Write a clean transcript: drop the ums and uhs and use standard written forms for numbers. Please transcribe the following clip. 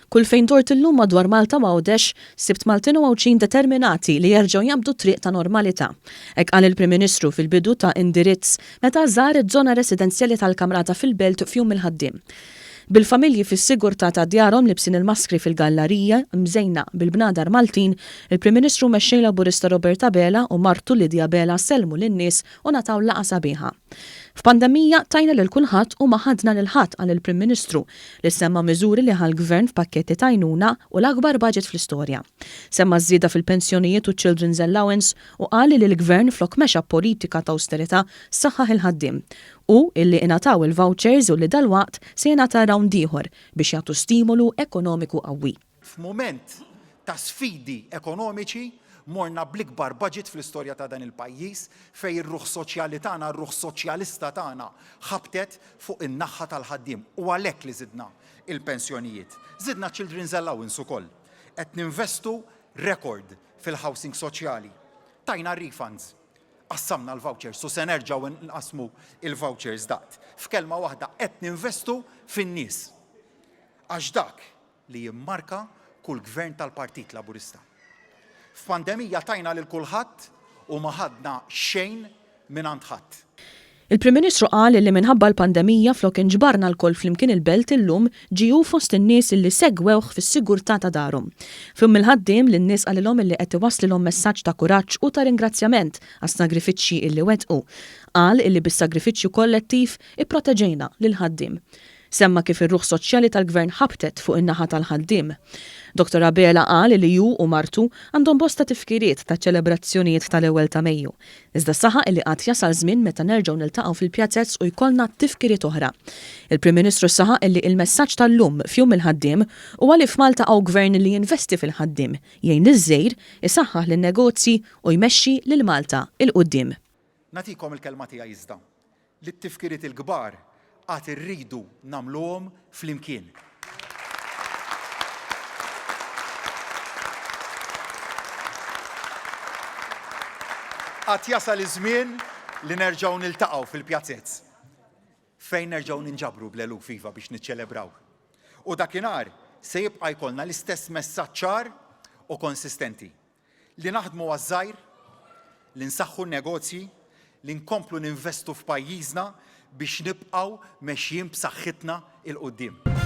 Kull fejn dort illum madwar Malta u Għawdex, sibt Maltin u Għawdxin determinati li jerġgħu jaqbdu t-triq ta' normalità. Hekk qal il-Prim Ministru fil-bidu ta' indirizz meta żar iż-żona residenzjali tal-Kamrata fil-Belt f'Jum il-Ħaddiem. Bil-familji fis-sigurtà ta' djarhom libsin il-maskri fil-gallarija mżejna bil-bnadar Maltin, il-Prim Ministru u Mexxej Laburista Robert Abela u martu Lydia Abela sellmu lin-nies u ngħataw laqgħa sabiħa. F'pandemija tajna lil kulħadd u ma ħadna lil ħadd, qal il-Prim Ministru, li semma miżuri li ħa l-Gvern f'pakketti t'għajnuna u l-akbar baġit fl-istorja. Semma ż-żieda fil-pensjonijiet u ċ-children's allowance u qal li l-Gvern flok mexa b'politika t'awsterità saħħaħ il-ħaddiem. U illi ingħataw il-vouchers u li dalwaqt se jingħata round ieħor biex jagħtu stimolu ekonomiku qawwi. F'mument ta' sfidi ekonomiċi, morna bl-ikbar budget fl-istorja ta' dan il-pajjiż fejn ir-ruħ soċjali tagħna, r-ruħ soċjalista tagħna ħabtet fuq in-naħha tal-ħaddiem u għalhekk li żidna l-pensjonijiet. Żidna ċ-children's allowance ukoll. Qed ninvestu rekord fil-housing soċjali. Tajna r-refunds. Qassamna l-vouchers u se nerġgħu nqassmu l-vouchers daqt. F'kelma waħda qed ninvestu fin-nies. Għax dak li jimmarka kull gvern tal-Partit Laburista. F'pandemija tajna lil kulħadd u ma ħadna xejn mingħand ħadd. Il-Prim Ministru qal li minħabba l-pandemija flok inġbarna lkoll flimkien il-Belt illum ġie hu fost in-nies illi segwewh fis-sigurtà ta' darhom. F'Jum il-Ħaddiem lin-nies qalilhom illi qed iwasslilhom messaġġ ta' kuraġġ u ta' ringrazzjament għas-sagrifiċċji illi wettqu. Qal illi bis-sagrifiċċju kollettiv ipproteġejna lill-ħaddiem. Semma kif ir-ruħ soċjali tal-Gvern ħabtet fuq in-naħa tal-ħaddiem. Dottor Abela qal li hu u martu għandhom bosta tifkiriet taċ-ċelebrazzjonijiet tal-ewwel ta' Mejju. Iżda saħaq li għad jasal żmien meta nerġgħu niltaqgħu fil-pjazez u jkollna tifkiriet oħra. Il-Prim Ministru saħaq li il-messaġġ tal-lum f'Jum il-Ħaddiem huwa li f'Malta hawn Gvern li jinvesti fil-ħaddiem, jgħin liż-żgħir, isaħħaħ lin-negozji u jmexxi lil Malta 'l quddiem. Nagħtikom il-kelma tiegħi iżda li t-tifkiriet il-kbar għad irridu nagħmluhom flimkien. Għad jasal iż-żmien li nerġgħu niltaqgħu fil-pjazez fejn nerġgħu ninġabru bl-eluf iva biex niċċelebraw. U dakinhar se jibqa' jkollna l-istess messaġġ ċar u konsistenti. Li naħdmu għaż-żgħir, li nsaħħu n-negozji, li nkomplu ninvestu f'pajjiżna biex nibqgħu mexjin b'saħħitna 'l quddiem.